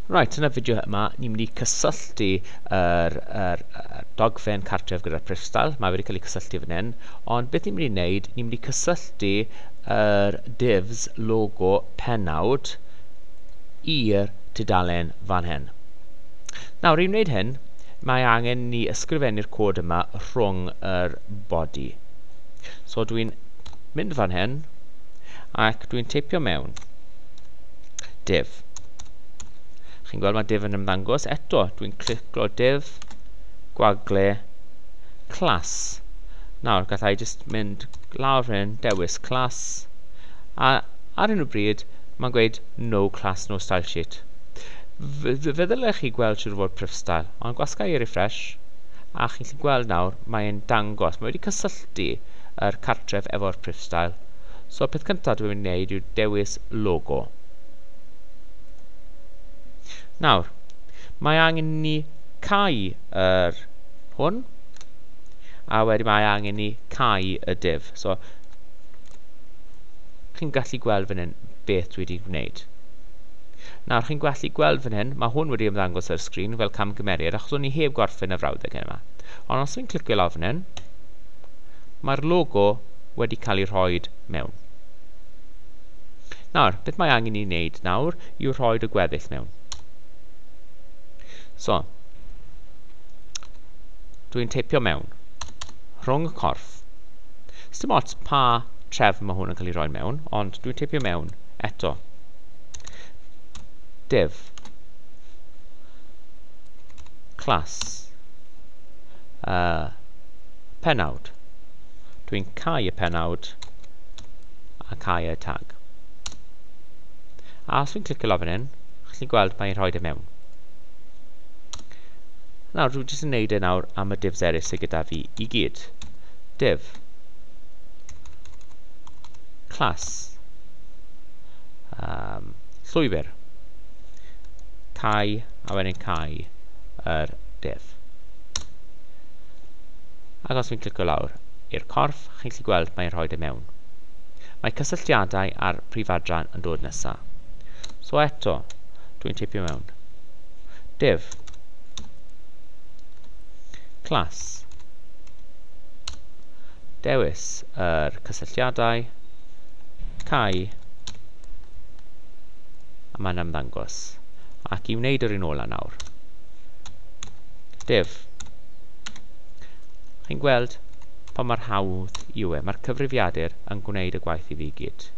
Right, yn y fideo yma, ni'n mynd i cysylltu yr dogfen cartref gyda'r prifstael. Mae wedi cael ei cysylltu fan hyn. Ond beth ni'n mynd i wneud, ni'n mynd i cysylltu yr divs logo pennawd i'r tudalen fan hyn. Nawr, i wneud hyn, mae angen ni ysgrifennu'r cod yma rhwng yr body. So dwi'n mynd fan hyn ac dwi'n teipio mewn div. Chi'n gweld mae div yn ymddangos eto. Dwi'n clicio div, gwagle, class. Nawr, gallai jyst mynd lawr hyn, dewis class, a ar hyn o bryd, mae'n gweud no class, no style sheet. Fe ddylech chi gweld siwr fod prif style, ond gwasga i refresh, a chi'n gallu gweld nawr, mae'n dangos, mae wedi cysylltu yr cartref efo'r prif style. So peth cyntaf dwi'n mynd i wneud yw dewis logo. Nawr, mae angen ni cau yr hwn, a wedyn mae angen ni cau y div. So, chi'n gallu gweld fan hyn beth dwi wedi gwneud. Nawr, chi'n gallu gweld fan hyn, mae hwn wedi ymddangos ar y sgrin fel camgymeriad, achos o'n i heb gorffen y frawddeg yma. Ond os fi'n clicio lawr fan hyn, mae'r logo wedi cael ei rhoi mewn. Nawr, beth mae angen i wneud nawr yw rhoi y gweddill mewn. So, dwi'n teipio mewn rhwng y corff. Sdim ots pa trefn mae hwn yn cael ei rhoi mewn, ond dwi'n teipio mewn eto. Div class pennawd. Dwi'n cau y pennawd a cau y tag. A os fi'n clicio lawr fan hyn, chi'n gweld mae'n rhoi e mewn. Nawr, dwi jyst yn neud e nawr am y divs eraill sydd gyda fi i gyd. Div class llwybr, cau a wedyn cau yr div. Ac os fi'n clicio lawr i'r corff, chi'n gallu gweld mae'n rhoi e mewn. Mae cysylltiadau a'r prif adran yn dod nesaf. So eto, dwi'n teipio mewn div class, dewis yr cysylltiadau, cau, a mae'n ymddangos. Ac i wneud yr un ola nawr, div. Chi'n gweld pa mor hawdd yw e. Mae'r cyfrifiadur yn gwneud y gwaith i fi gyd.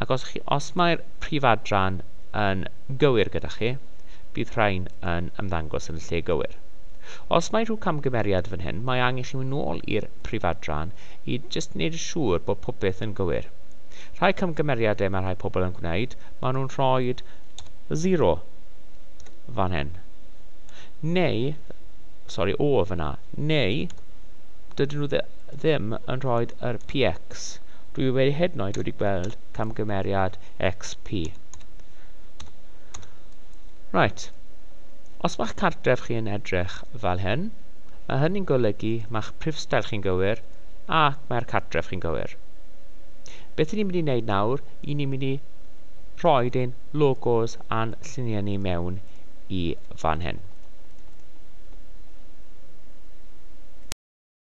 Ac os mae'r prif adran yn gywir gyda chi, bydd rhain yn ymddangos yn y lle gywir. Os mae rhyw camgymeriad fan hyn, mae angen chi mynd nôl i'r prif adran i jyst wneud yn siŵr bod popeth yn gywir. Rhai camgymeriadau mae rhai pobl yn gwneud, maen nhw'n rhoi 0 fan hyn. Neu, sorry, O fyna. Neu, dydyn nhw ddim yn rhoi yr PX. Dwi wedi hyd yn oed wedi gweld camgymeriad XP. Right. Os mae'ch cartref chi yn edrych fel hyn, mae hynny'n golygu mae'ch prifstael chi'n gywir a mae'r cartref chi'n gywir. Beth ni'n mynd i wneud nawr, i ni'n mynd i rhoi ein logos a'n lluniau ni mewn i fan hyn.